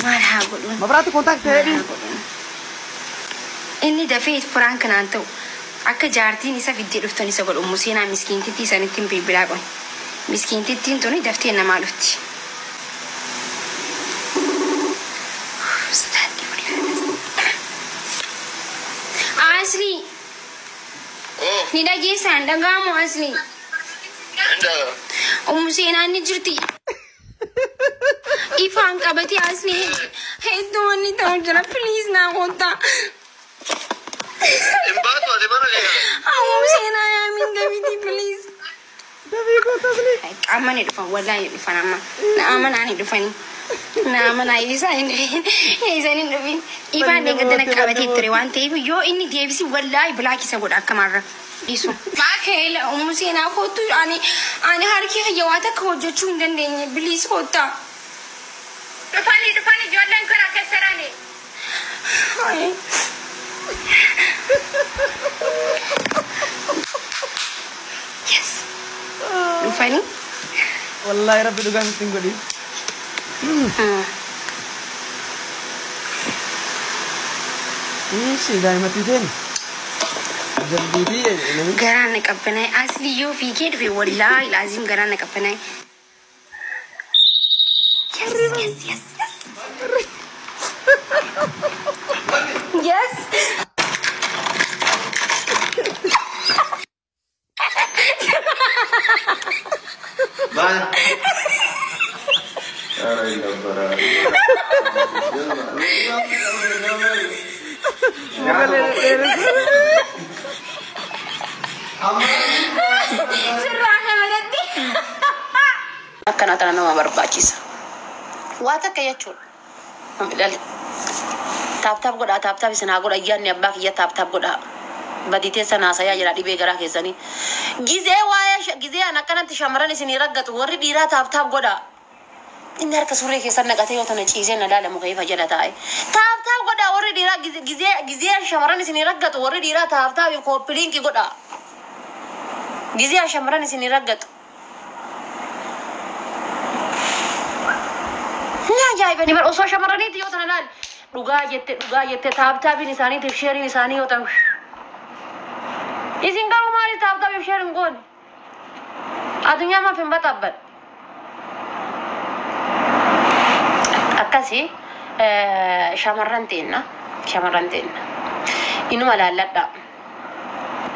Maal haa godhuun? Mabraatu contact Maal ta'ee haa godhuun? Inni dafee prank naan ta'u akka jaartiin isa fiddee dhuftan isa godhu Museenaa miskiintittii sanittiin bilbilaa qoy. Miskiintittiin tuni daftee namaa dhufti. Sodaadhe wallaahi. Asli Oh, ni dhageessaan dhaga'amu Asli. inda. Ummu Seenaan ni jirti. Ifaan qabatee Asli hedduu wanni ta'u jira. Please naa kottaa. Hin baatu ati mana kee. Ummu Seenaa yaamin dabiti please. Dafii kootu asli. Amma ni dhufan wallaahi ni dhufan amma. Na amanaa ni dhufani. Na amanaa isaan hin dhufin. Isaan hin dhufin. Ifaan deeggartana qabatee ture waan ta'eef yoo inni deebisi wallaahi block isa godha akkamaarra. Dhiisu. Heela Ummu Seenaa kottu ani harki kiyya waa takka hojjechuu hin dandeenye. Please kottaa. Dhufanii dhufanii ijoolleen kun akka sarani. Ay. Yes. Dhufanii. Wallaahi rabbi dhugaa sitti hin godhin. Ishi daa'imatti teen. Jalbiitii namichi. Garaan na qabbanaa'e. Asli yoo fiigee dhufe wallaahi laazim garaan na qabbanaa'e. Yes, yes, yes, yes. Yes. Maal? Muka dheeressu. Sirraa qabatatti. Akkana tana nama barbaachisa. Waa takka jechuudha. Ilaali. Tap tap godhaa, tap tap isin haa godha, ayyaanni abbaa kiyya tap tap godhaa. Badii teessan haasayaa jira dhibee garaa keessanii. Gizee waa'ee gizee an akkanatti shamarran isinii raggatu warri dhiiraa tap tap godhaa. Inni harka surree keessan naqatee yoo tana ciisee na laalamu ka'ee jala taa'e. Tap tap godhaa warri dhiiraa gizee gizee shamarran isinii raggatu warri dhiiraa tap tap copy link godhaa. Gizee shamarran isinii raggatu. Ni ajaa'ibani bar osoo shamarraniiti yoo tana laal dhugaa jette dhugaa jette tap tapiin isaaniitiif shareiin isaanii yoo ta'u. Isin garuu maaliif tap tapiif share hin goone? Addunyaa maaf hin baxabban? Akkasii shamarran teenna shamarran teenna inuma laalladha.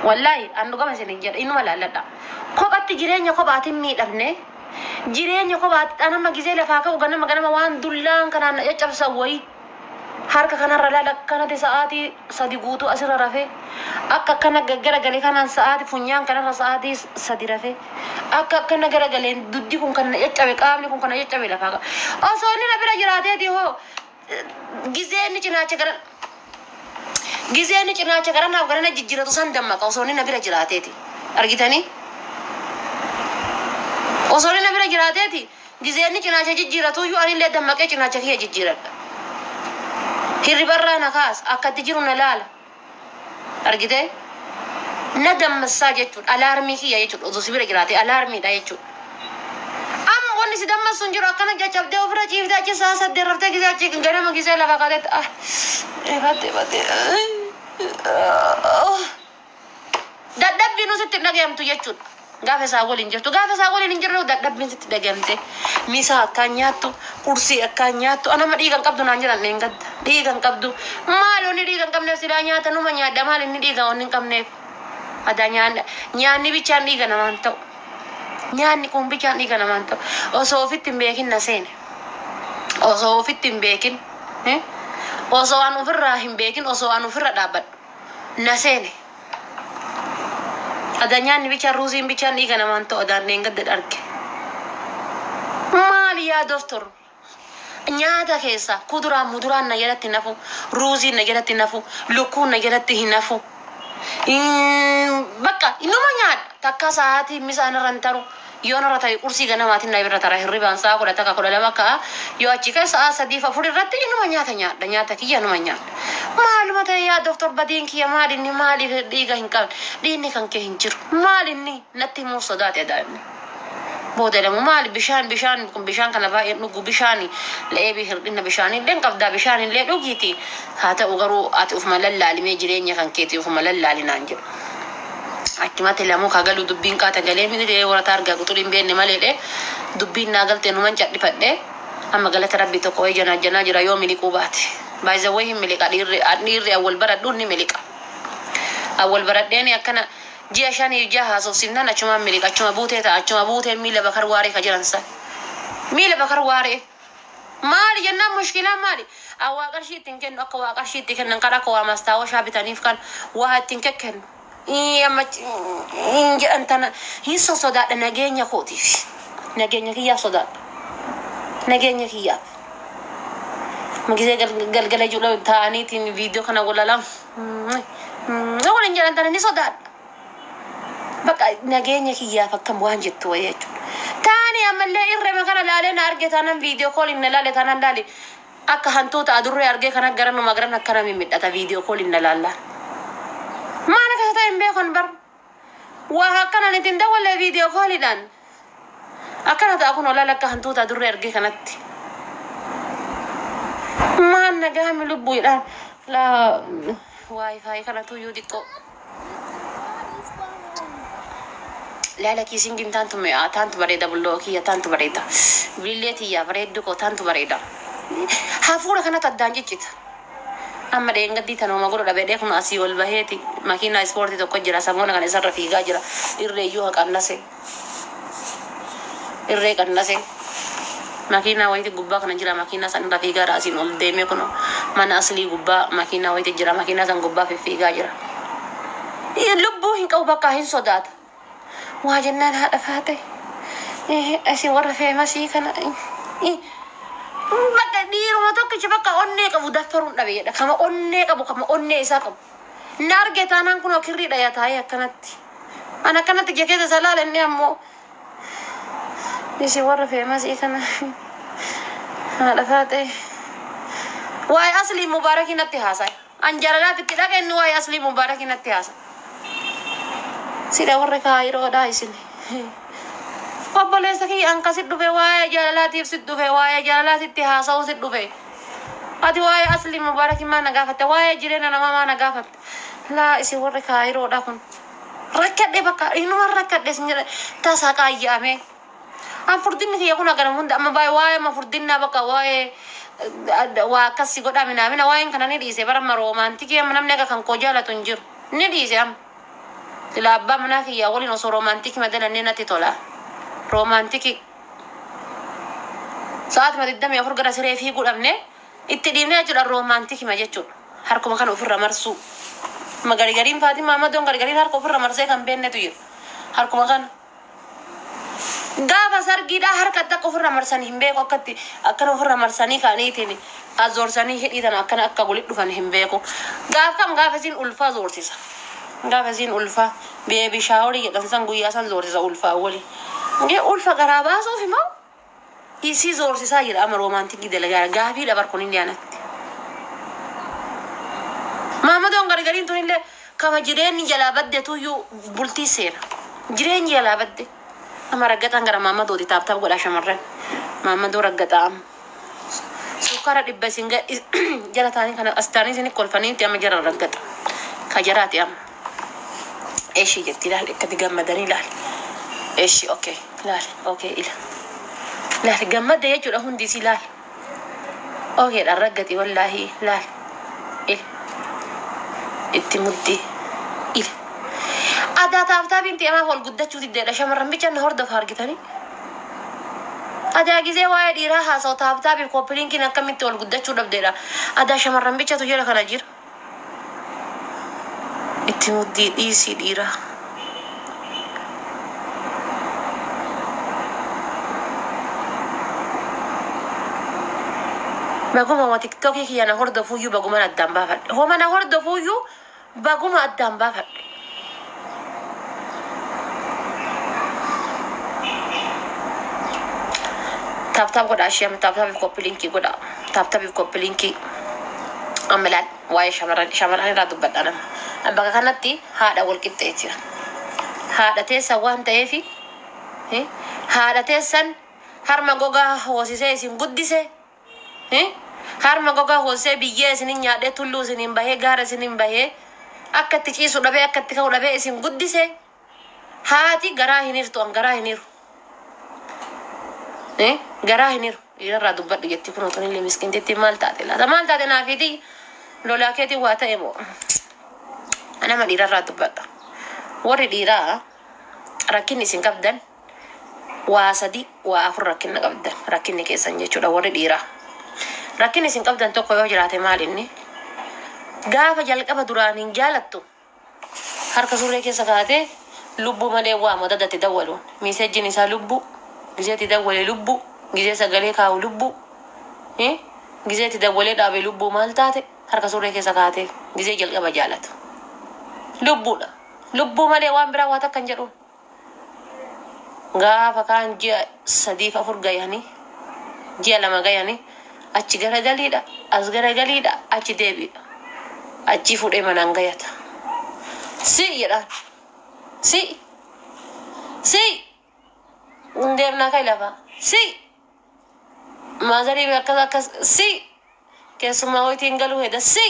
Wallaahi an dhugama isin hin jedha inuma laalladha. Kophatti jireenya kophaatiin miidhamne jireenya kophaatti anama gizee lafaa ka'u ganama ganama waan dullaan kanaan na caccabsan wayii harka kanarra laala akkanatti sa'aatii 3 guutuu asirra rafee akka akkana gaggaragalee kanaan sa'aatii funyaan kanarra sa'aatii 3 rafee akka akkana garagaleen duddi kun kan na caccabe qaamni kun kan na caccabe lafaa ka'a. Osoo inni na bira jiraateeti hoo gizee inni cinaacha gara gizee inni cinaacha gara naaf gara na jijjiiratu san dammaqa osoo inni na bira jiraateeti. Argitanii? Osoo inni na bira jiraateeti gizee inni cinaacha jijjiiratu iyyuu anillee dammaqee cinaacha kiyya jijjiiradha. Hirribarraa na kaas akkatti jiru na laala. Argitee? Na dammassaa jechuudha. Alarmii kiyya jechuudha. Osoo si bira jiraate alarmiidha jechuudha. Amma wanni si dammassu hin jiru akkana caccabdee ofirra ciiftee achi sa'a 8 raftee gizee achi ganama gizee lafa kaatetti ah eebatte eebatte dadhabbiin sitti hin dhagayamtu jechuudha. Gaafa isaa waliin jirtu gaafa isaa waliin hin jirre dadhabbiin sitti dhagayamte misaa akkaan nyaattu qursii akkaan nyaattu anama dhiiga hin qabdu naan jedhan dheengadda dhiiga hin qabdu maal wanni dhiiga hin qabneef silaa nyaata numa nyaadha maal inni dhiiga wanni hin qabneef adaa nyaanni bichaan dhiiga namaan ta'u nyaanni kun bichaan dhiiga namaan ta'u osoo ofitti hin beekin na seene osoo ofitti hin beekin osoo an ofirraa hin beekin osoo an ofirra dhaabbadhu na seene. Adaa nyaanni bichaan ruuziin bichaan dhiiga namaan ta'u adaan dheengadda arge. Maali yaa doktor? Nyaata keessa kuduraan muduraan na jalatti hin hafu, ruuziin na jalatti hin hafu, lukkuun na jalatti hin hafu. Bakka inuma nyaadha. Takka sa'aatii misaan irra hin taru. Yoo narra ta'e qursii ganamaatiin na bira tara hirribaan sa'a 11 12 ka'a. Yoo achi ka'e sa'a 3 fi 4 irratti inuma nyaata nyaadha. Nyaata kiyya inuma nyaadha. Maaluma ta'e yaa doktor badiin kiyya maal inni maaliif dhiiga hin qabne? Dhiigni kan kee hin jiru. Maal inni natti himuu sodaate daa'imni. Booda lamu maali bishaan bishaan kun bishaan kana baay'een dhugu bishaani le'ee hir'ina bishaanii illee qabdaa bishaan illee dhugiiti. Haa ta'u garuu ati ufuma lallaalimee jireenya kan keetii ufuma lallaalinaan jedhu. Achumatti lamuu kagalu dubbiin qaata galee miti warata argaa quxurii hin beekne maleedhe dubbiin naa galtee numan cadhifadhe amma galata rabbi tokko wayii janaa janaa jira yoo miliquu baate. Baay'ee hin miliqa dhiirri awwal baradhuun ni miliqa. Awwal baradheeni akkana ji'a shanii jaha haasofsiifnaan achumaan miliqa achuma buutee ta'a achuma buutee miila bakar waaree ka jiran san. Miila bakar waaree. Maali jennaan mushkilaan maali? Waa qarshii ittiin kennu akka waa qarshii itti kennan kan akka waa mastaawashaa bitaniif kan waa ittiin kennu. Amma hin jedhan tana hin sosodaadha nageenya kootiif. Nageenya kiyyaaf sodaadha. Nageenya kiyyaaf. Magisee galgala ijoollee taa'aniitiin viidiyoo kana walalaam. Waliin jedhan tana ni sodaadha. Bakka nageenya kiyyaaf akkam waan jettu wayii jechuudha. Taani ammallee irree kana laalee na arge taanaan viidiyoo kooliin na laale taanaan laale akka hantuuta adurree argee kana gara numa garan akkana mimmiidhata viidiyoo kooliin na laallaan. Maal akka ta'e hin beekan bar. Waa akkanan ittiin dawwalle viidiyoo kooliidhaan. Akkana ta'a kun olaala akka hantuuta adurree argee kanatti. Maal nagaami lubbuudhaan laa waayifaayi kanatu iyyuu xiqqoo. Laala kiisiin taantu mi'aa taantu bareeda bulloo kiyya taantu bareeda. Bilillee tiyyaa bareeddu koo taantu bareeda. Hafuura kanatti addaan ciccita. Amma dheengaddii tanuma godhu dhabee kun asii ol baheeti makiinaa ispoortii tokko jira samoona kana isarra fiigaa jira irree iyyuu haqannase. Irree qannase. Makiinaa wayiiti gubbaa kana jira makiinaa san irra fiigaa jira asiin ol deemee kun mana aslii gubbaa makiinaa wayiiti jira makiinaa san gubbaa fiffiigaa jira. Lubbuu hin qabu bakka hin sodaata. Waa jennaan haadha faate. Isin warra feemasii kana. Bakka dhiiruma tokkicha bakka onnee qabu daffaruun dhabe jedha. Kama onnee qabu kama onnee isaa qabu. Na arge taanaan kun kirrii dhaya taa'ee akkanatti. An akkanatti ija keessa isa laala inni ammoo. Isin warra feemasii kana. Haadha faate. Waa'ee aslii mubaarakii natti haasa'e. An jaalalaaf itti dhaqa inni waa'ee aslii mubaarakii natti haasa'e. Sida warra kaayiroodha isin. Obboleessa kiyya an kasit dhufe waa'ee jaalalaatiif sit dhufe waa'ee jaalalaatitti haasa'uu sit dhufe. Ati waa'ee aslii mubaarakii maa na gaafatte waa'ee jireenya namaa maa na gaafatte. Laa isin warra kaayiroodha kun. Rakkadhe bakka inuma rakkadhe isin jedha tasaa qaayya'ame. An furdinni kiyya kun hagana hunda amma baay'ee waa'ee amma furdinnaa bakka waa'ee waa akkasii godhaa minaamina waa'een kana ni dhiise bara amma roomaantikii amma namni akka kan koo jaalatu hin jiru ni dhiise amma. Sila abbaa manaa kiyyaa waliin osoo roomaantikii madalannee natti tola. Roomaantikii. Sa'aatima 24 gara siree fiiguu dhabne itti dhiibnee jechuudha roomaantikii ma jechuudha. Harkuma kana ofirra marsuu. Ma garigariin Faatimaa Amadoon garigariin harka ofirra marsee kan beennetu jira. Harkuma kana. Gaafa sargiidhaa harka akka ofirra marsanii hin beeku akkatti akkana ofirra marsanii ka'aniitiin azoorsanii hidhii tana akkana akka gulit dhufan hin beeku. Gaaf kam gaafa isiin ulfaa zoorsisa. Gaafa isiin ulfaa beebi shaaworii jedhan san guyyaa san zoorsisa ulfaa wali. Ulfa garaa baasuuf immoo isii zoorsisaa jira amma roomaantikii dalagaa gaafii dhabar kun inni aanatti. Maamadoon gargariin tun illee kama jireenyi jalaa baddetu iyyuu bultii seera. Jireenyi jalaa badde. Amma raggaxaan gara maamadooti taaptaap godhaa shamarran. Maamadoo raggaxaa amma. Sukkaara dhibba isin jala taanii kana as taanii isin kolfaniitti amma jara raggaxa. Ka jaraati amma. Eeshii jetti ilaali akkatti gammadanii ilaali. Eeshii okee ilaali okee ila. Ilaali gammadde jechuudha hundi isii ilaali. Okeedhaan raggati wallaahi ilaali. Ila. Itti muddii ila. Adaa taaptaapiin teemaaf ol guddachuu diddeedha shamarran bicha na hordofa argitanii. Adaa gisee waa'ee dhiiraa haasa'u taaptaapiif koppiliinkiin akkamitti ol guddachuu dhabdeedha. Adaa shamarran bichatu jala kana jira. Itti muddii dhiisii dhiiraa. Baguma wa tiktookii kiyya na hordofuuyyuu baguma addaan baafadhe. Homa na hordofuuyyuu baguma addaan baafadhe. Taaptaap godhaa ishee amma taaptaapiif koppiliinkii godhaa. Taaptaapiif koppiliinkii. Amma ilaal waa'ee shamarran shamarran irraa dubbadha nama. Bakka kanatti haadha wal qixxeeti. Haadha teessa waan ta'eefi Haadha teessan harma gogaa hoosisee isin guddise. Harma gogaa hoosisee biyyee isinin nyaadhee tulluu isinin bahee gaara isinin bahee akka itti ciisu dhabee akka itti ka'u dhabee isin guddise. Haati garaa hin hirtu an garaa hin hiru. Garaa hin hiru. Dhiirarraa dubbadhu jetti kun otoo illee miskiintitti maal taate laata? Maal taate naafiiti lolaa keetiin waa ta'e moo? Nama dhiirarraa dubbadha. Warri dhiiraa rakkinni isin qabdan waa 3 waa 4 rakkinna qabdan rakkinni keessan jechuudha warri dhiiraa. Rakkinni isin qabdan tokko yoo jiraate maal inni? Gaafa jalqaba duraan hin jaalattu harka surree keessa kaatee lubbuu malee waa madadatti dawwaluun miisejjiin isaa lubbuu gizeetti dawwalee lubbuu gizee sagalee kaa'u lubbuu gizeetti dawwalee dhaabe lubbuu maal taate harka surree keessa kaatee gizee jalqaba jaalatu lubbuudha. Lubbuu malee waan biraa waa takka hin jedhuun. Gaafa kaan ji'a 3 fi 4 gayanii ji'a 2 gayanii achi garagaliidha as garagaliidha achi deebiidha achi fuudhee manaan gayata. Si jedhaan si si deemnaa kai lafaa si maazarii akkas akkas si keessumaa wayitiin galuu heda si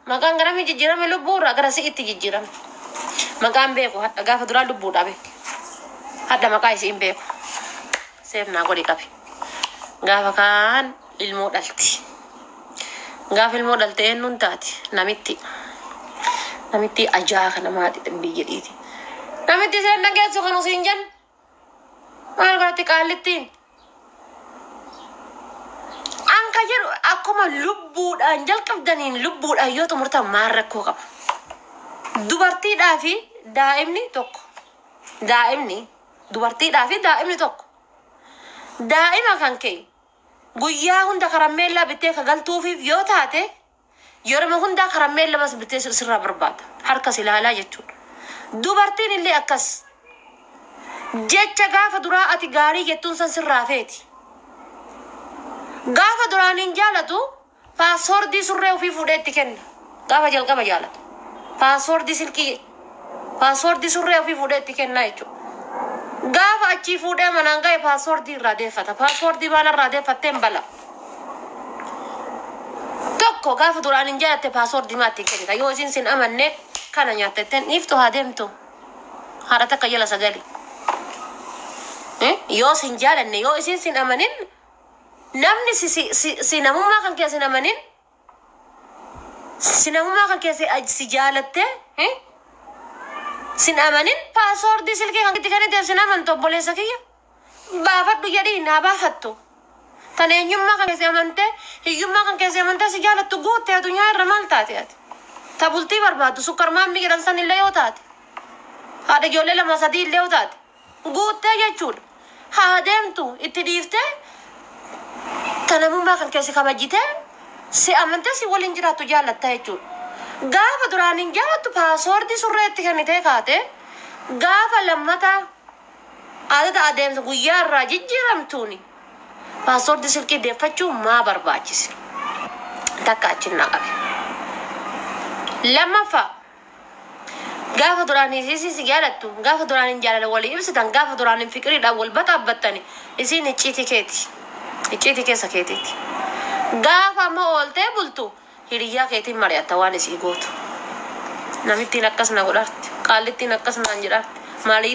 maqaan garamii jijjiirame lubbuurraa gara si'itti jijjiirame. Maqaan beeku hadha gaafa duraa lubbuudhaa beeku. Hadha maqaa isiin beeku. Seefnaa godhi qabi. Gaafa kaan ilmoo dhalti. Gaafa ilmoo dhalte eenyuun taati? Namitti. Namitti ajaa kana maati biyya dhiiti. Namitti seen dhageessu kan usiin jennu. Maal godhatti qaallittiin? Anka jedhu akkuma lubbuudhaan jalqabdaniin lubbuudhaan yoo xumurtan maal rakkoo qaba? Dubartiidhaa fi daa'imni tokko. Daa'imni dubartiidhaa fi daa'imni tokko. Daa'ima kan ka'e guyyaa hunda karammeellaa bittee ka galtuufiif yoo taate yeroo hundaa karammeellaa bas bittee sirraa barbaada. Harkas ilaalaa jechuudha. Dubartiin illee akkas. Jecha gaafa duraa ati gaarii jettuun san sirraa feeti. Gaafa duraan hin jaalatu paaswoordii surree ofii fuudhee itti kenna. Gaafa jalqaba jaalatu. Paaswoordii silkii paaswoordii surree ofii fuudhee itti kenna jechuudha. Gaafa achii fuudhee manaan ga'e paaswoordii irraa deeffata. Paaswoordii baala irraa deeffattee hin bala. Tokko gaafa duraan hin jaalatte paaswoordii maatti kennita. Yoo isin sin amanne kana nyaattetteen dhiiftu haa deemtu. Haadha takka jala sagali. Yoo sin jaalanne yoo isin sin amanin namni si namummaa kan keessa hin amanin si namummaa kan keessa si jaalatte sin amanin paaswoordii silkii kan itti kenniteef sin amantu obboleessa kiyya baafadhu jedhii naa baafattu. Tan eenyummaa kan keessa amante hiyyummaa kan keessa amante si jaalattu guutte addunyaa irra maal taate ati? Ta bultii barbaaddu sukkarmaamni jedhan san illee yoo taate haadha ijoollee 2 3 illee yoo taate guuttee jechuudha. Haa deemtu itti dhiiftee tanamummaa kan keessa kabajjitee si amantee si waliin jiraattu jaallatta jechuudha. Gaafa duraan hin jaalattu paaswoordii surree itti kennitee kaate gaafa lammata aadata adeemsa guyyaa irraa jijjiiramtuuni paaswoordii silkii deeffachuu maa barbaachise? Takka achi naa qabe. Lammaffaa gaafa duraan isiin si jaalattu gaafa duraan hin jaalala walii ibsitan gaafa duraan hin fiqiriidhaan wal baxaabbattani isiin icciitii keeti. Icciitii keessa keetiiti. Gaafa ammoo ooltee bultu hiriyyaa keetiin mari'atta waan isii gootu. Namittiin akkas na godhaarti. Qaallittiin akkas naan jedhaarti. Maalii